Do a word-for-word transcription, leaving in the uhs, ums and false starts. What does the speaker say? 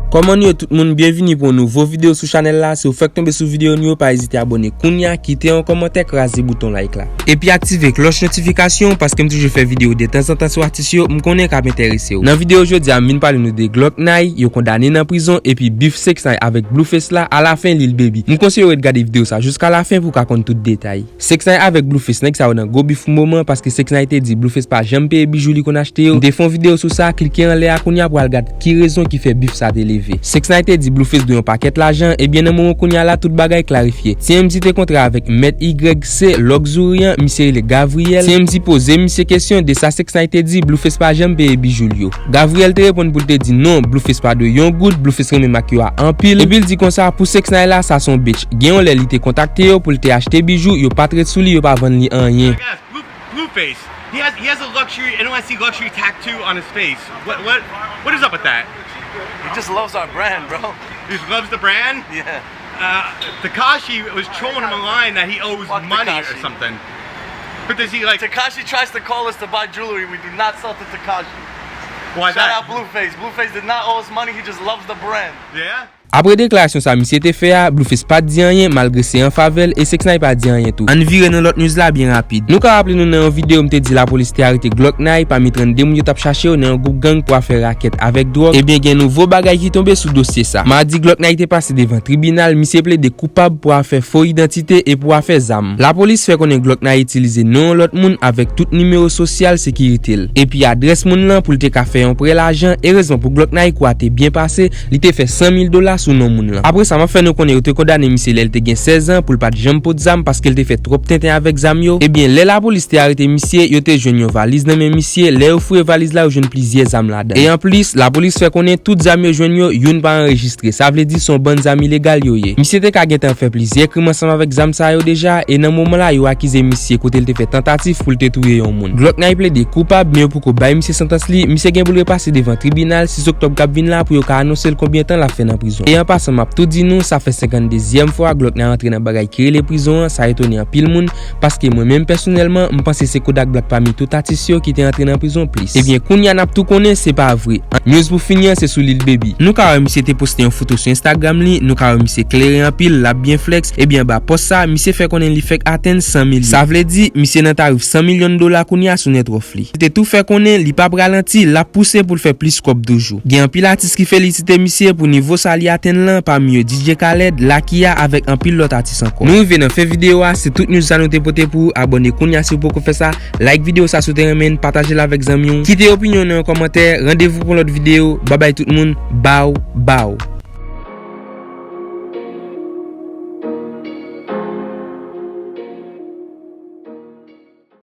Kòman nou ye tout moun? Byenvini pou yon nouvo videyo sou chanèl la. Si w fèk tonbe sou videyo nou yo, pa ezite abòne kounya, kite yon kòmantè, kraze bouton like la. Epi aktive klòch notifikasyon, paske m toujou fè videyo de tanzantan sou atis yo, m konnen k ap enterese w. Nan videyo jodi a, m vin pale nou de Glock Nine, yo kondane nan prizon, epi bif six nine avèk Blueface la, alafen Lil Baby. M konseye w ret gade videyo sa jiska lafen pou w ka konn tout detay. six nine avèk Blueface, nèg sa yo nan gwo bif pou moman, paske six nine te di Blueface pa janm peye bijou li konn achte yo. M te fè yon videyo sou sa, klike anlè a kounya pou al gad ki rezon ki fè bif sa te leve. six nine te di Blueface dwe yon pakèt lajan, ebyen nan moman kounya la tout bagay klarifye. T M Z te kontre avèk Mèt Y C Luxury an, misye rele Gabriel. T M Z poze misye kesyon de sa six nine te di Blueface pa janm peye bijou l yo. Gabriel te reponn pou l te di non, Blueface pa dwe yon goud, Blueface renmen mak yo a anpil. Epi l di konsa pou six nine la, sa se yon bitch. Gen yon lè li te kontakte yo pou l te achte bijou, yo pa t ret sou li, yo pa vann li anyen. Blueface. He has he has a luxury N Y C luxury tattoo on his face. What what what is up with that? He just loves our brand, bro. He just loves the brand. Yeah. Uh, Tekashi was trolling him online that he owes Fuck money or Tekashi. Something. But does he like? Tekashi tries to call us to buy jewelry. We do not sell to Tekashi. Why Shout that? Out Blueface. Blueface did not owe us money. He just loves the brand. Yeah. Apre deklarasyon sa misye te fè a, Blueface pa t di anyen, malgre se an favè l, e six nine pa di anyen tou. Ann vire nan lòt news la byen rapid. Nou ka raple nou nan yon videyo m te di lapolis te arete Glock Nine pami trannde moun yo t ap chache yo nan yon gwoup gang pou afè rakèt avèk dwòg. Ebyen gen nouvo bagay ki tonbe sou dosye sa. Madi Glock Nine te pase devan tribinal, misye plede koupab pou afè fo idantite e pou afè zam. Lapolis fè konnen Glock Nine itilize non yon lòt moun avèk tout nimewo sosyal sekirite l, epi adrès moun lan pou l te ka fè yon prè lajan. Erezman pou Glock Nine, kou a te byen pase, li te fè san mil dola sou non moun lan. Apre sa, m ap fè nou konnen yo te kondane misye lè l te gen sèz an pou l pa t janm pot zam paske l te fè twòp tenten avèk zam yo. Ebyen, lè lapolis te arete misye, yo te jwenn yon valiz nan men misye. Lè yo fouye valiz la, yo jwenn plizyè zam ladan. E anplis, lapolis fè konnen tout zam yo jwenn yo, youn pa anrejistre. Sa vle di se yon bann zam ilegal yo ye. Misye te ka gentan fè plizyè krim ansanm avèk zam sa yo deja, e nan moman la, yo akize misye kote l te fè tantativ pou l te touye yon moun. Glock Nine plede koupab, men yo poko bay misye santans li. Misye gen pou l repase devan tribinal sis oktòb k ap vin la pou yo ka anonse l konbyen tan l ap fè nan prizon. E an pasan, m ap tou di nou, sa fè senkanndezyèm fwa Glock Nine antre nan bagay ki rele prizon an. Sa etone anpil moun, paske mwen menm pèsonèlman, m panse se Kodak Black pami tout atis yo ki te antre nan prizon plis. Ebyen, kounya n ap tou konnen se pa vre. News pou fini an, se sou Lil Baby. Nou ka wè misye te poste yon foto sou Instagram li, nou ka wè misye klere anpil, l ap byen flex. Ebyen, anba pòs sa, misye fè konnen li fèk atenn san milyon. Sa vle di, misye nan tarif san milyon dola kounya sou net worth li. Li te tou fè konnen li p ap ralanti, l ap pouse pou l fè plis kòb toujou. Gen anpil atis ki felisite misye pou nivo sa li atenn lan, pami yo D J Khaled, Lakia avèk anpil lòt atis ankò. Nou rive nan fen videyo a, se tout news sa nou te pote pou ou. Abòne kounya si w poko fè sa, like videyo sa si w te renmen l, pataje l avèk zanmi w, kite opinyon w nan yon kòmantè. Randevou pou yon lòt videyo. Babay tout moun, baw baw.